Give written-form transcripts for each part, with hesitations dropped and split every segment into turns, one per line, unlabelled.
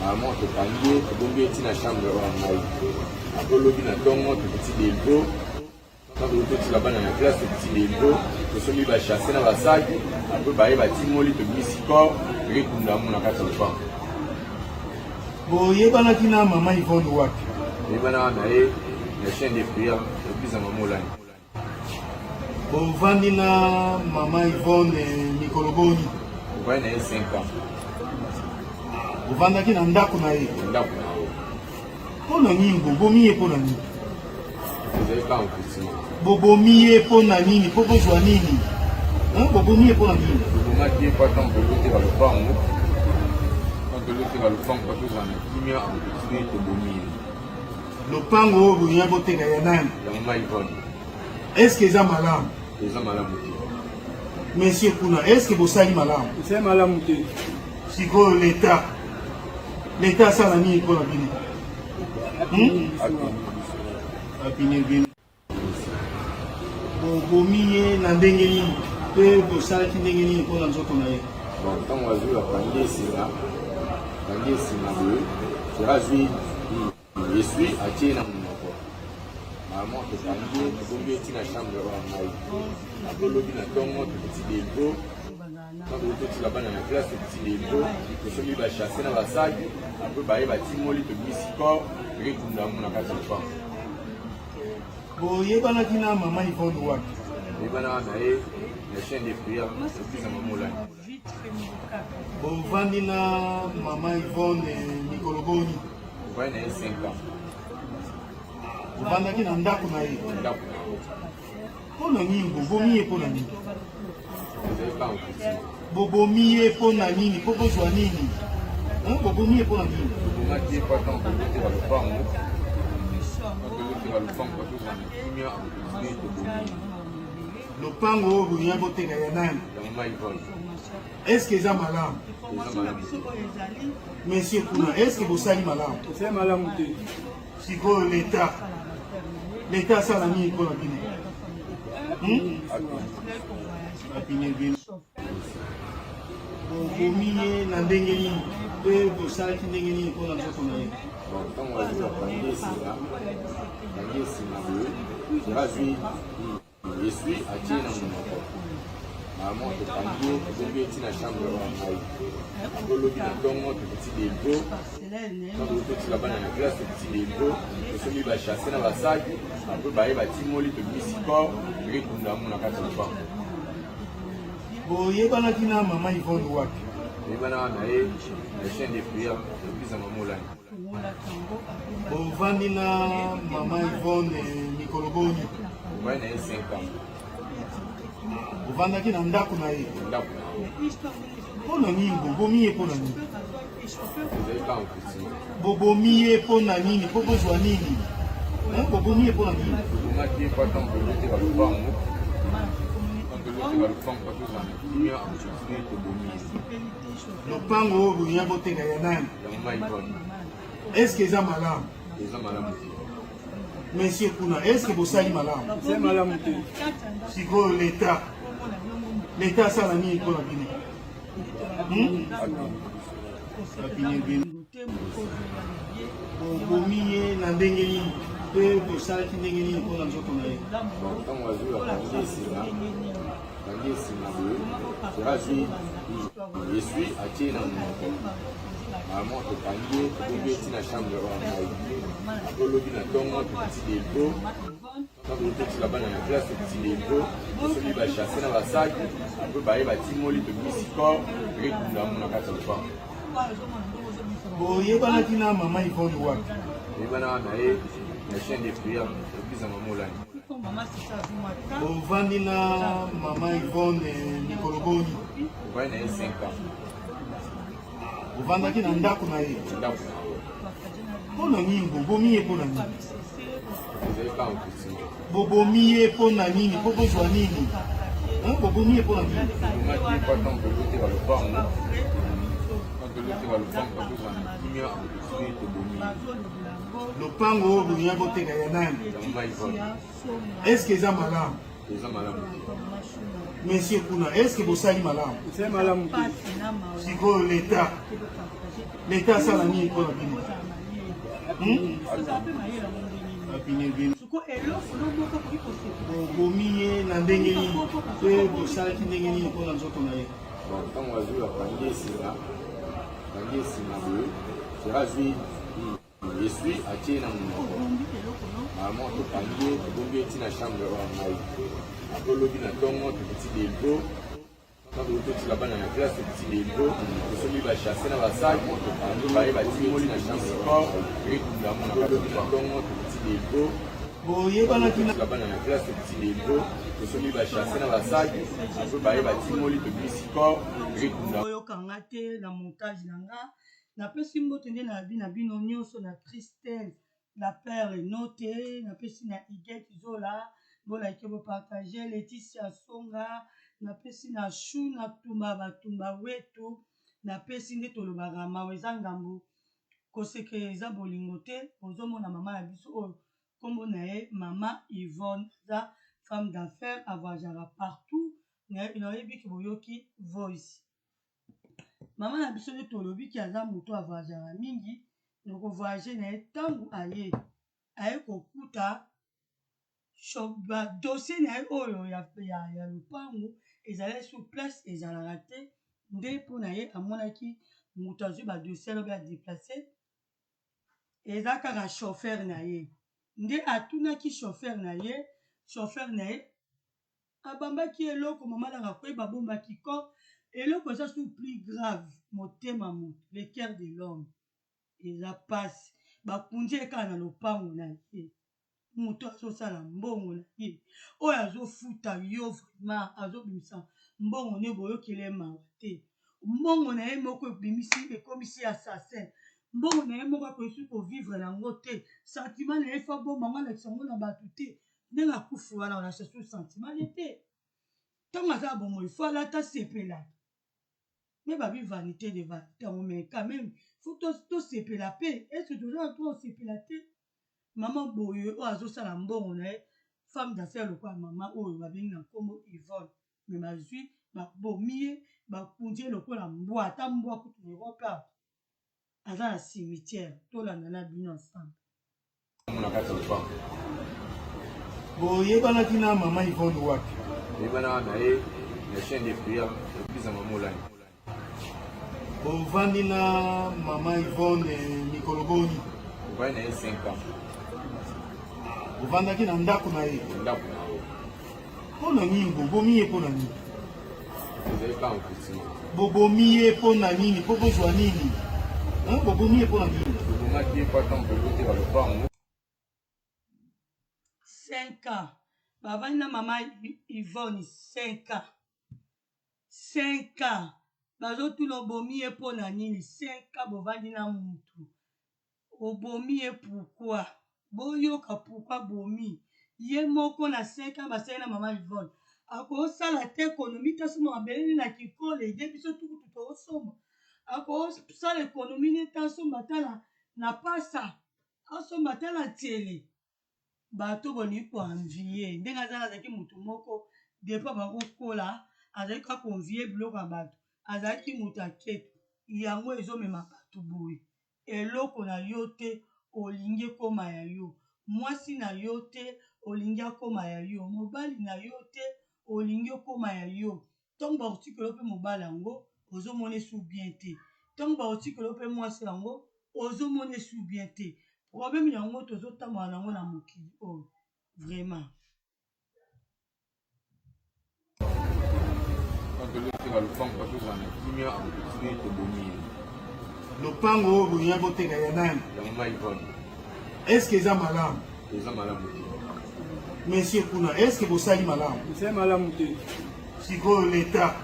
Maman tokangi ye, tobombi ye ti na chambre oyo ya ngai. Après lobi na ntongo tokiti Delvaux, ntango totika bana na classe tokiti Delvaux, tosombi ba chasse na basaki, après baye batimoli tobimisi corps, toke kunda yango na kati ya lopango.
Boyebanaki na mama Yvonne wapi?
Toyebanaka na ye na chaîne de prière, église ya mama Olangi.
Bovandi na mama Yvonne mikolo boni?
Ovandi na ye 5 ans.
Ovandaki na ndako na ye?
Ndako na ye.
Mpo na nini bobomi ye mpo na nini?
Ezali kaka nkutima.
Bobomi ye mpo na nini? Mpo bozwa nini? Bobomi ye mpo na nini?
Tobomaki ye mpo ntango tozoteka lopango, ntango tozoteka lopango mpo tozala na kimia, totindi tobomi ye.
Lopango oyo bolingi boteka ya nani?
Ya mama Yvonne.
Est-ce que eza malamu?
Eza malamu te.
Monsieur kuna, est-ce que bosali malamu?
Eza malamu te.
Sikoyo l'État, l'État asala nini mpo na bino? Hmm? Apine bino. Bobomi ye na ndenge nini mpe bosalaki ndenge nini mpo na nzoto na ye?
Bon, ntango azwi bakangi esinga, kangi esinga boye, sera azwi esui atie na monoko. Maman tokangi ye, tobombi ye ti na chambre oyo ya ngai. Après lobi na ntongo tokiti Delvaux, ntango totika bana na classe tokiti Delvaux, tosombi ba chasse na basaki, après baye batimoli tobimisi corps, toke kunda yango na kati ya lopango.
Boyebanaki na mama Yvonne wapi?
Toyebanaka na ye na chaîne de prière, église ya mama Olangi.
Bovandi na mama Yvonne mikolo boni?
Ovandi na ye 5 ans.
Ovandaki na ndako na ye?
Ndako na ye.
Mpo na nini bobomi ye mpo na nini?
Ezali kaka nkutima.
Bobomi ye mpo na nini? Mpo bozwa nini? Bobomi ye mpo na nini?
Tobomaki ye mpo ntango tozoteka lopango, ntango tozoteka lopango mpo tozala na kimia, totindi tobomi ye.
Lopango oyo bolingi boteka ya nani?
Ya mama Yvonne.
Est-ce que eza malamu?
Eza malamu te.
Monsieur kuna, est-ce que bosali malamu?
Eza malamu te.
Sikoyo l'État, l'État asala nini mpo na bino? Hmm? Apine bino. Bobomi ye na ndenge nini mpe bosalaki ndenge nini mpo na nzoto na ye?
Bon, ntango azwi bakangi esinga, kangi esinga boye, sera azwi esui atie na monoko. Maman tokangi ye, tobombi ye ti na chambre oyo ya ngai. Après lobi na ntongo tokiti Delvaux, ntango totika bana na classe tokiti Delvaux, tosombi ba chasse na basaki, après baye batimoli tobimisi corps, toke kunda yango na kati ya lopango.
Boyebanaki na mama Yvonne wapi?
Toyebanaka na ye na chaîne de prière, église ya mama Olangi.
Bovandi na mama Yvonne mikolo boni?
Ovandi na ye 5 ans.
Ovandaki na ndako na ye?
Ndako na ye.
Mpo na nini bobomi ye mpo na nini?
Ezali kaka nkutima.
Bobomi ye mpo na nini? Mpo bozwa nini? Bobomi ye mpo na nini?
Tobomaki ye mpo ntango tozoteka lopango, ntango tozoteka lopango mpo tozala na kimia, totindi tobomi ye.
Lopango oyo bolingi boteka ya nani?
Ya mama Yvonne.
Est-ce que eza malamu?
Eza malamu te.
Monsieur kuna, est-ce que bosali malamu?
Eza malamu te.
Sikoyo l'État, l'État asala nini mpo na bino? Hmm? Apine bino. Bobomi ye na ndenge nini mpe bosalaki ndenge nini mpo na nzoto na ye?
Bon, ntango azwi bakangi esinga, kangi esinga boye, sera azwi esui atie na monoko. Maman tokangi ye, tobombi ye ti na chambre oyo ya ngai. Après lobi na ntongo tokiti Delvaux, ntango totika bana na classe tokiti Delvaux, tosombi ba chasse na basaki, après baye batimoli tobimisi corps, toke kunda yango na kati ya lopango.
Boyebanaki na mama Yvonne wapi?
Toyebanaka na ye na chaîne de prière, église ya mama Olangi.
Bovandi na mama Yvonne mikolo boni?
Ovandi na ye 5 ans.
Ovandaki na ndako na ye?
Ndako na ye.
Mpo na nini bobomi ye mpo na nini?
Ezali kaka nkutima.
Bobomi ye mpo na nini? Mpo bozwa nini? Bobomi ye mpo na nini?
Tobomaki ye mpo ntango tozoteka lopango, ntango tozoteka lopango mpo tozala na kimia, totindi tobomi ye.
Lopango oyo bolingi boteka ya nani?
Ya mama Yvonne.
Est-ce que eza malamu?
Eza malamu te.
Monsieur kuna, est ce que bosali malamu?
Osali malamu te.
Sikoyo leta leta asala nini mpo na bino? Hmm? Apine bino. Bobomi ye na ndenge nini mpe bosalaki ndenge nini mpo na nzoto na ye?
Bon, ntango azwi bakangi esinga, kangi esinga boye, sera azwi esui atie na monoko. Normalement tokangi ye, tobombi ye ti na chambre oyo ya ngai. Après lobi na ntongo tokiti delvo, ntango totika bana na classe tokiti delvo, tosombi bachasse na basac, baye batimoli na chambre corps, lobi na ntongo tokiti delvo.
Boyebanaki na
bana na classe tokiti delvo, tosombi bachasse na basac, après baye batimoli tobimisi corps.
Oyoka nga te na montage na nga. Napesi mbote nde na na bino nyonso na Christelle la perle note, napesi na Huguette Zola, bo like bo partager, Laetitia Songa, napesi na Chou na Tumba Batumba Wetu, napesi nde tolobaka mawa eza ngambo, koseke eza bolingo te. Bozomona mama na biso oyo kombo na ye mama Yvonne, aza femme d'affaires, avoyageaka partout. Nayebi ke boyoki voice mama na biso nde tolobi ke aza moto avoyageaka mingi. Noko voyage na ye, ntango aye aye kokuta dossier na ye oyo ya lopango ezalaki sur place, ezalaka te. Nde mpo na ye amonaki moto azwi badossier alobi adéplacer, eza kaka chauffeur na ye. Nde atunaki chauffeur na ye, chauffeur na ye abambaki eloko. Mama alaka koyeba abombaki corps, eloko eza su plus grave. Motema moto, le cœur de l'homme eza pasi. Bakundi ye kaka na lopango na ye. Moto azosala mbongo na ye oyo azofuta yo, vraiment azobimisa mbongo nde boyokele mawa te. Mbongo na ye moko ebimisi, ekomisi assassin. Mbongo na ye moko akoki kovivre yango te. Sentiment na ye fa bomba yango, alakisa yango na bato te. Ndenge akufi wana, olakisa su sentiment ne te. Ntango aza bomoi, fo alata sepela me babi vanité de vanité yango, mais quand même faut tosepela mpe. Est ce toza na to osepela te? Mama boye oyo azosala mbongo na ye, femme d'affaires lokola mama oyo babengi na nkombo Yvonne, me bazwi babomi ye, bakundi ye lokola mbwa. Ata mbwa kutu na Europe awa aza na cimetière. Tolanda na bino ensemble.
Na kati ya lopango.
Boyebanaki na mama Yvonne wapi?
Toyebanaka na ye na chaîne de prière, église ya mama Olani.
Bovandi na mama Yvonne mikolo boni?
Ovandi na ye 5 ans.
Bovandaki na ndako na ye?
Ndako na ye.
Mpo na nini bobomi ye? Mpo na nini?
Ezali kaka coutume.
Bobomi ye mpo na nini? Mpo bozwa nini? Bobomi ye mpo na nini?
Tobomaki ye mpo ata moto ozoteka lopango.
5 ans bavandi na mama Yvonne, 5 ans, 5 ans. Bazotuna obomi ye mpo na nini? 5 ans bovandi na mutu, obomi ye pourquoi? Boyoka pourquoi bomi ye moko na 5 ans basali na mama Yvonne. Akosala te économie te, asomba mabele na kikole ede biso tukutu toosomba. Akosala économie nete asomba ata na pasa, asomba ata na tiele. Bato bolingi koenvier ndenge aza. Azalaki motu moko depuis bakokola azalaki kaka koenvier biloko ya bato, azalaki moto aketo. Yango ezomema bato boye. Eloko na yo te, olingi ekóma ya yo. Mwasi na yo te, olingi akóma ya yo. Mobali na yo te, olingi okóma ya yo. Ntongo bakotikela mpe mobali yango, ozomona esu bien te. Ntongo bakotikela mpe mwasi yango, ozomona esu bien te. Problème yango tozotambola nango na mokili oyo vraiment.
Tozoteka lopango, tozala na kimia, akotini tobomi ye.
Lopango oyo bolingi boteka ya nani?
Ya mama Yvonne.
Est ce que eza malamu?
Eza malamu te.
Monsieur kuna, est ce que bosali malamu?
Osali malamu te.
Sikoyo leta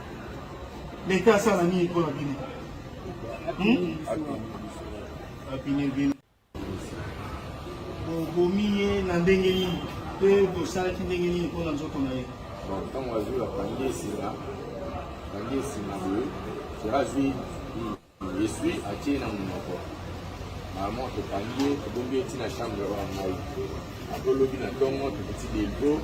leta asala nini mpo na bino? Apine bino. Bobomi ye na ndenge nini mpe bosalaki ndenge nini mpo na nzoto na ye?
Bon, ntango azwi bakangi esinga, kangi esinga boye, sera azwi esui atie na monoko. Normalement tokangi ye, tobombi ye ti na chambre oyo ya ngai. Après lobi na ntongo tokiti delvo.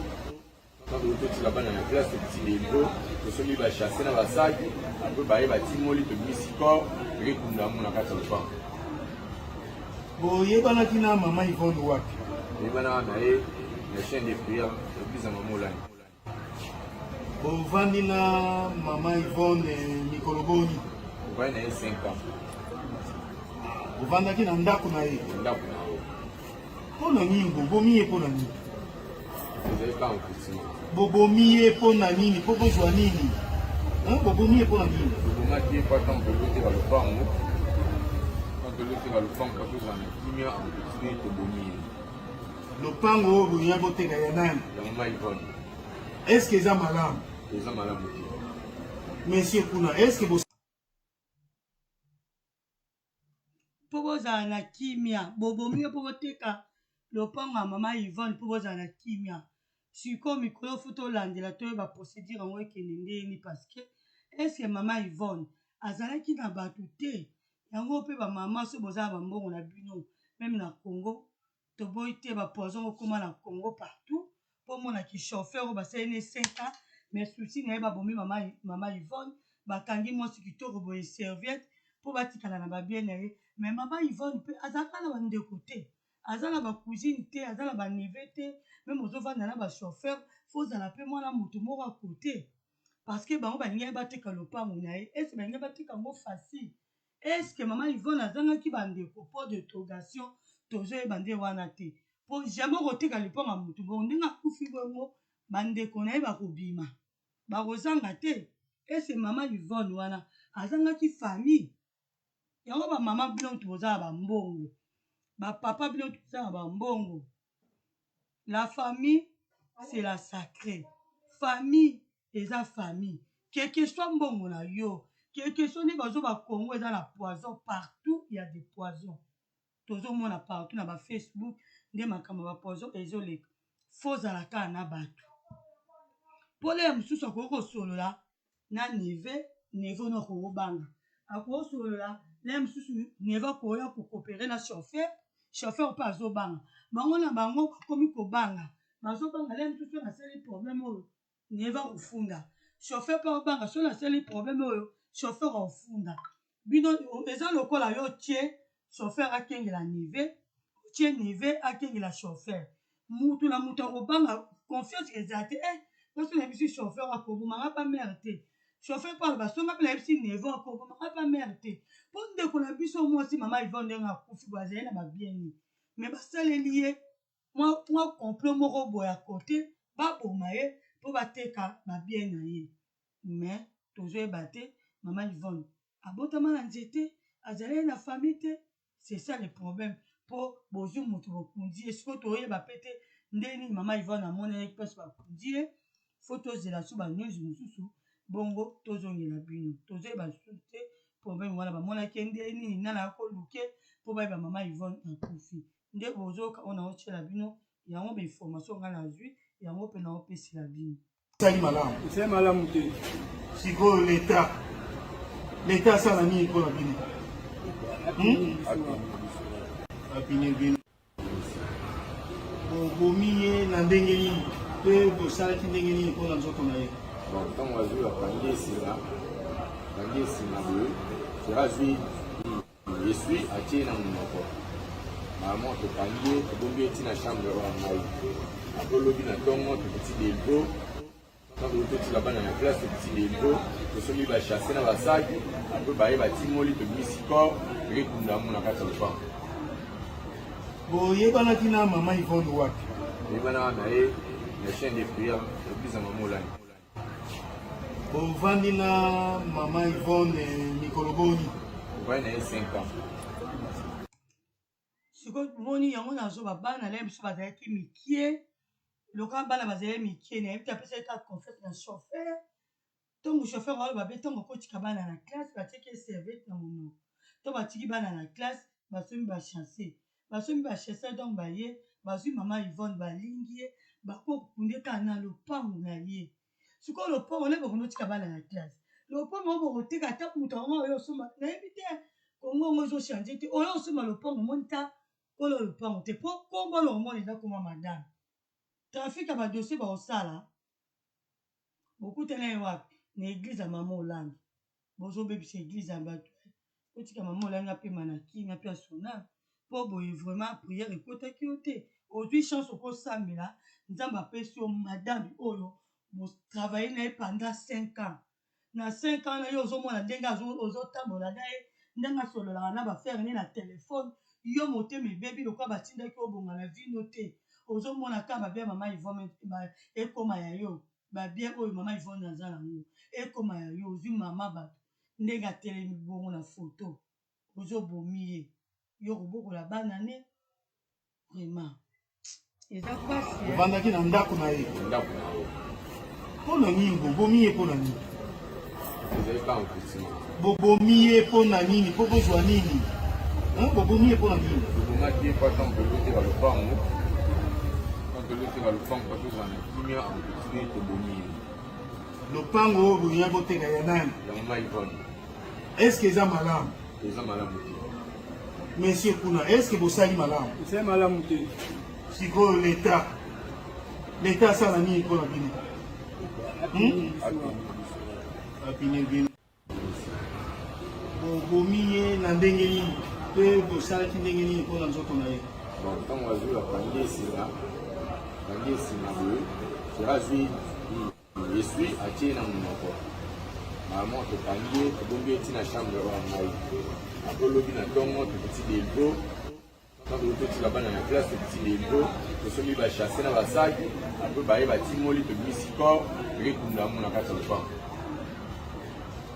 Ntango totika bana na classe, tokiti delivo, tosombi bachasse na basaki, apres baye batimoli, tobimisi corps, tokekunda yango na kati ya lopango.
Boyebanaki na mama Yvonne wapi?
Toyebanaka na ye na chaîne de prière, église ya mama Olangi.
Bovandi na mama Yvonne mikolo boni?
Ovandi na ye 5 ans.
Ovandaki na ndako na ye?
Ndako na ye.
Mpo na nini bobomi ye? Mpo na nini?
Ezali kaka nkutima.
Bobomi ye mpo na nini? Mpo bozwa nini? Bobomi ye mpo na nini?
Tobomaki ye mpo ntango toloteka lopango, ntango toloteka lopango mpo tozala na kimia, totiki tobomi ye.
Lopango oyo bolingi boteka ya nani?
Ya mama Yvonne.
Est-ce que eza malamu?
Eza malamu te.
Monsieur kuna, est-ce que
mpo bozala na kimia bobomi yo mpo boteka lopango ya mama Yvonne mpo bozala na kimia sikoyo mikolo fo tolandela toyeba procédure yango ekende ndeni parce que est ce que mama Yvonne azalaki na bato te yango mpe bamama so boza na bambongo na bino meme na Congo toboyi te ba poison okoma na Congo partout po omona ki chauffeur oyo basali ne 5 ans mais souci na ye babomi mama, mama Yvonne bakangi mwasi kitoko boye serviette po batikala na ba bien na ye mais mama Yvonne mpe azalaka na bandeko te aza na ba cousine te aza na ba neveu te meme ozovanda na ba chauffeur fo ozala mpe mwana moto moko ya kote parce que bango balingaki bateka lopango na ye ese balingaki bateka yango facile. Est ce que maman Yvonne azangaki ba ndeko point d'interrogation tozoyeba nde wana te po jamais okoteka lipango ya mutu bongo ndenge akufi bongo ba ndeko na ye bakobima bakozanga te est ce que maman Yvonne wana azangaki famille yango ba maman bino mutu boza na ba mbongo ba papa bino mutu boza na ba mbongo la famille c'est la sacrée famille eza famille quelque soit mbongo na yo quelque soit nde bazo ba Congo eza na poison partout ya des poison tozomona partout na ba Facebook nde makambo ba poison ezoleka fo ozala kaka na bato pole ya mosusu akoki kosolola na neve neve ono akobanga akosolola na ye mosusu neve akoya kokopere na chauffeur chauffeur mpe azobanga bango na bango bakomi kobanga bazobanga le mosusu nasali problème oyo Neva akofunda chauffeur pe obanga soki nasali problème oyo chauffeur akofunda bino eza lokola yo otie chauffeur akengela nive otie nive akengela chauffeur mutu na mutu akobanga confiance ezala te eh nga soki nayebisi chauffeur akoboma nga pa mare te chauffeur pe aloba soki nga pe nayebisi nivo akoboma nga pa mare te po ndeko na biso mwasi mama Yvonne ndenge akufi boye azali na ba bien nini mais basaleli ye mwa mwa complot moko boye ya kote baboma ye mpo bateka ba bien na ye mais tozoyeba te mama Yvonne abotama na nzete azalaki na famille te c'est ça le problème mpo bozwi moto bokundi ye sikoyo toyeba mpe te nde nini mama Yvonne amonaki mpasi bakundi ye fo tozela so ba news mosusu bongo tozongela bino tozoyeba lisusu te problème wana bamonaki ye nde nini nani akoluke mpo bayeba mama Yvonne akufi nde bozoyoka oyo naotiela bino yango ba information ngai nazwi yango mpe naopesela bino.
Esali malamu.
Esali malamu te.
Sikoyo leta leta asala nini mpo na bino? Hmm? Apine bino. Bobomi ye na ndenge nini mpe bosalaki ndenge nini mpo na nzoto na ye?
Bon, ntango azwi bakangi esinga, kangi esinga boye, sera azwi Esui atie na monoko mama tokangi ye tobombi ye ti na chambre oyo ya ngai apres lobi na ntongo tokiti delvo ntango totika bana na classe tokiti delvo tosombi bachasse na basaki apres baye batimoli tobimisi corps tokekunda yango na kati ya lopango.
Boyebanaki na mama Yvonne wapi?
Toyebanaka na ye na chaîne de prière église ya mama Olangi.
Bovandi na mama Yvonne mikolo boni?
Ovandi na ye 5 ans.
Sikoyo moni yango nazoba bana na ye biso bazalaki mikie lokola bana bazalaki mikie nayebi te apesaki kaka confiance na chauffeur ntongo chauffeur aloba be ntongo akotika bana na classe batiaki ye serviette na monoko to batiki bana na classe basombi ba chasse Basombi ba chasseurs donc baye bazui maman Yvonne balingi ye bako kunde kaka na lopangu na ye sikoyo lopango nde bokomi otika bana na classe lopango yango bokoteka ata moto yango oyo osomba nayebi te kongo yango ezo change te oyo osomba lopango omoni ta kolo lopango te po kombo na omona eza koma madame trafic ya ba dossier bakosala. Bokutana ye wapi? Na eglise ya mama Olangi. Bozobebisa eglise ya bato. Botika mama Olangi apema na kimia mpe asona. Mpo boye vraiment prière ekotaki yo te. Ozwi chance okosambela, Nzambe apesi yo madame oyo bo travailler na ye pendant 5 ans. Na 5 ans na yo ozomona ndenge ozotambola na ye, ndenge asololaka na ba frères ne na telephone, yo motema ebebi lokola batindaki obonga na vie no te. Ozomona kaka ba bien mama Yvonne ekoma ya yo. Ba bien oyo mama Yvonne aza nango ekoma ya yo. Ozwi mama bato ndenge atelemi bongo na photo, ozobomi ye. Yo kobokola bana ne vraiment eza pasi.
Ovandaki na ndako na ye?
Ndako na ye.
Mpo na nini bobomi ye? Mpo na nini?
Ezali kaka nkutima.
Bobomi ye mpo na nini? Mpo bozwa nini? Bobomi ye mpo na nini?
Tobomaki ye mpo ntango tozoteka lopango, ntango tozoteka lopango mpo tozala na kimia, totindi tobomi ye.
Lopango oyo bolingi boteka ya nani?
Ya mama Yvonne.
Est-ce que eza malamu?
Eza malamu te.
Monsieur kuna, est-ce que bosali malamu?
Osali malamu te.
Sikoyo l'État, l'État asala nini mpo na bino? Apine bino. Bobomi ye na ndenge nini mpe bosalaki ndenge nini mpo na nzoto na ye?
Bon, ntango azwi bakangi esinga, kangi esinga boye, sera azwi esui atie na monoko. Normalement tokangi ye, tobombi ye ti na chambre oyo ya ngai. Apres lobi na ntongo tokiti delvo, ntango totika bana na classe tokiti delvo, tosombi bachasse na basaki, apres baye batimoli, tobimisi corps, toke kunda yango na kati ya lopango.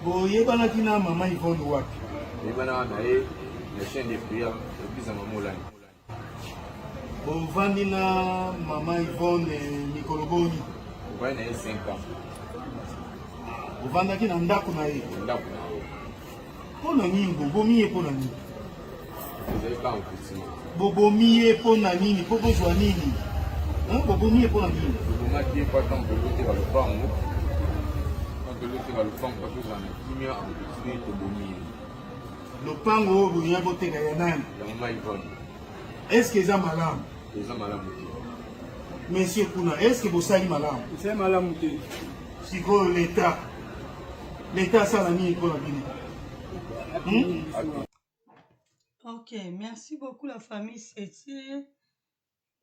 Boyebanaki na mama Yvonne wapi?
Toyebanaka na ye na chaîne de prière église ya mama Olangi.
Bovandi na mama Yvonne mikolo boni?
Ovandi na ye 5 ans.
Ovandaki na ndako na ye?
Ndako na ye.
Mpo na nini bobomi ye? Mpo na nini?
Ezali kaka nkutima.
Bobomi ye mpo na nini? Mpo bozwa nini? Bobomi ye mpo na nini?
Tobomaki ye mpo ntango tozoteka lopango, ntango tozoteka lopango mpo tozala na kimia, totindi tobomi ye.
Lopango oyo bolingi boteka ya nani?
Ya mama Yvonne.
Est-ce que eza malamu?
Eza malamu te.
Monsieur kuna, est-ce que bosali malamu?
Osali malamu te.
Sikoyo l'État, l'État asala nini mpo na bino?
Ok, merci beaucoup la famille Setie.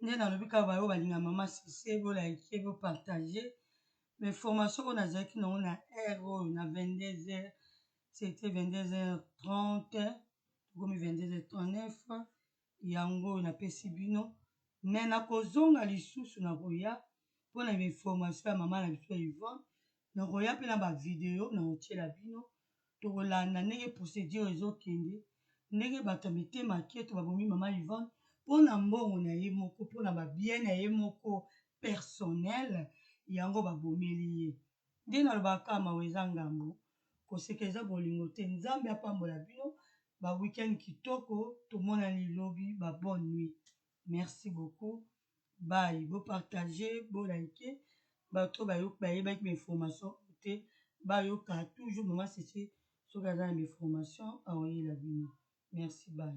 Nde nalobi kaka bayo balinga mama Sese, bolike, bopartage. Mais formation oyo nazalaki nango na heure oyo na 22h, c'était 22h30, tokomi 22h39, yango oyo napesi bino. Mais nakozonga lisusu nakoya mpo na information ya mama na biso ya Yvonne, nakoya mpe na ba video nakotiela bino. Tokolanda ndenge procedure ezokende, ndenge bato ya mitema keto babomi mama Yvonne mpo na mbongo na ye moko, mpo na ba bien na ye moko personnel, yango babomeli ye. Nde nalobaka kaka mawa eza ngambo, koseka eza bolingo te. Nzambe apambola bino, ba week-end kitoko, tomonani lobi, ba bonne nuit. Merci beaucoup. Bye. Bo partager, bo liker. Bato bayebaki ba information te, bayoka toujours mama Sese soki aza na ba information akoyela bino. Merci, bye.